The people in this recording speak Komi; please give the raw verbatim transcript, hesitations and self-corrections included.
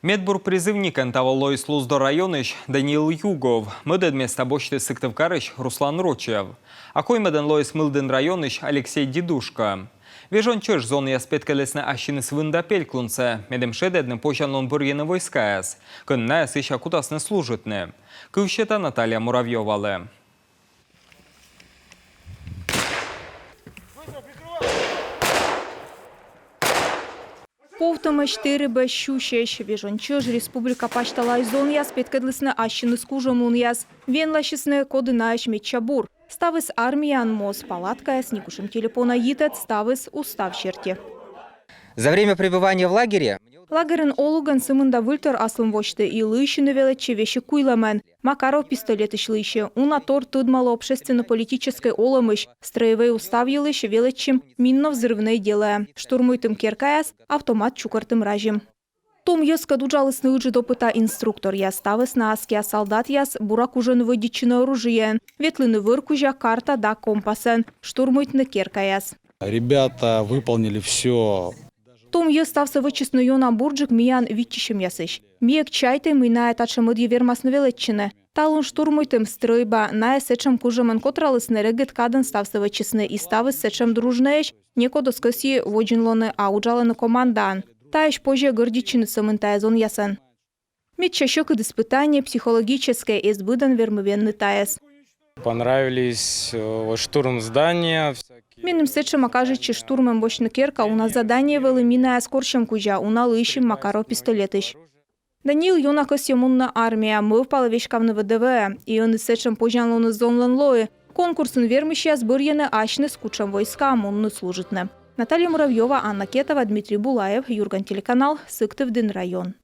Медбур призывникӧн таво лоис Луздор районысь Даниил Югов. Мӧдӧд места босьтіс Сыктывкарысь Руслан Рочев. А коймӧдӧн лоис Мылдін районысь Алексей Дедушка. Вежон чӧж зонъяс петкӧдлісны ассьыныс вын да пелькулсӧ, медым шедӧдны позянлун бӧрйыны войскаяс, кӧні найӧ сэсся кутасны служитны. Кыв сета Наталья Муравьёвалы. Повтӧмӧсь, тэрыбӧсь, сюсьӧсь. Вежон чӧж республика пасьтала зонъяс петкӧдлісны ассьыныс кужӧмлунъяс. Венласисны, коді наысь медся бур. Ставыс армияын моз, палаткаяс, некутшӧм телепона йитӧд, ставыс устав серти. За время пребывания в лагере Лагерын олігӧн сымында выльтор аслым восьті и лыйсьыны велӧдчи весиг куйлӧмӧн. Макаров пистолетысь лыйсьӧ. Уна тор тӧдмалӧ общественно-политическӧй олӧмысь. Стрӧевӧй устав йылысь велӧдчим минно-взрывнӧй делӧӧ. Штурмуйтім керкаяс, автомат чукӧртім разим. Том йӧзкӧд уджалісны ыджыд опыта инструкторъяс. Ставыс на аскиа салдатъяс бура кужӧны вӧдитчыны оружиеӧн, ветлыны вӧр кузя карта да компасӧн, штурмуйтны керкаяс. Ребята выполнили все. Том йӧз ставсӧ вӧчисны ёна бурджык миян виччысьӧмъясысь. Ми эг чайтӧй, мый найӧ татшӧм ӧдйӧ вермасны велӧдчыны. Талун штурмуйтім стрӧйба. Найӧ сэтшӧм кужӧмӧн котралісны, регыд кадӧн ставсӧ вӧчисны, и ставыс сэтшӧм дружнӧйӧсь, некод оз кӧсйы водзын лоны, а уджалӧны командаӧн. Таысь позьӧ гордитчыны сӧмын тайӧ зонъясӧн. Медся сьӧкыд испытание психологическӧй, эз быдӧн вермы венны тайӧс. Понравились э, штурм здания. Меным сэтшӧма кажитчӧ штурмӧн босьтны керка. Уна задание вӧлі, ми найӧс корсьӧм кузя. Уна лыйсим Макаров пистолетысь. Даниил ёна кӧсйӧ мунны армияӧ, мӧвпалӧ веськавны ВДВ-ӧ. И ӧні сэтшӧм позянлуныс зонлӧн лои. Конкурсын вермысьяс бӧрйӧны асьныс кутшӧм войскаӧ мунны служитны. Наталья Муравьёва, Анна Кетова, Дмитрий Булаев, Юрган телеканал, Сыктывдін район.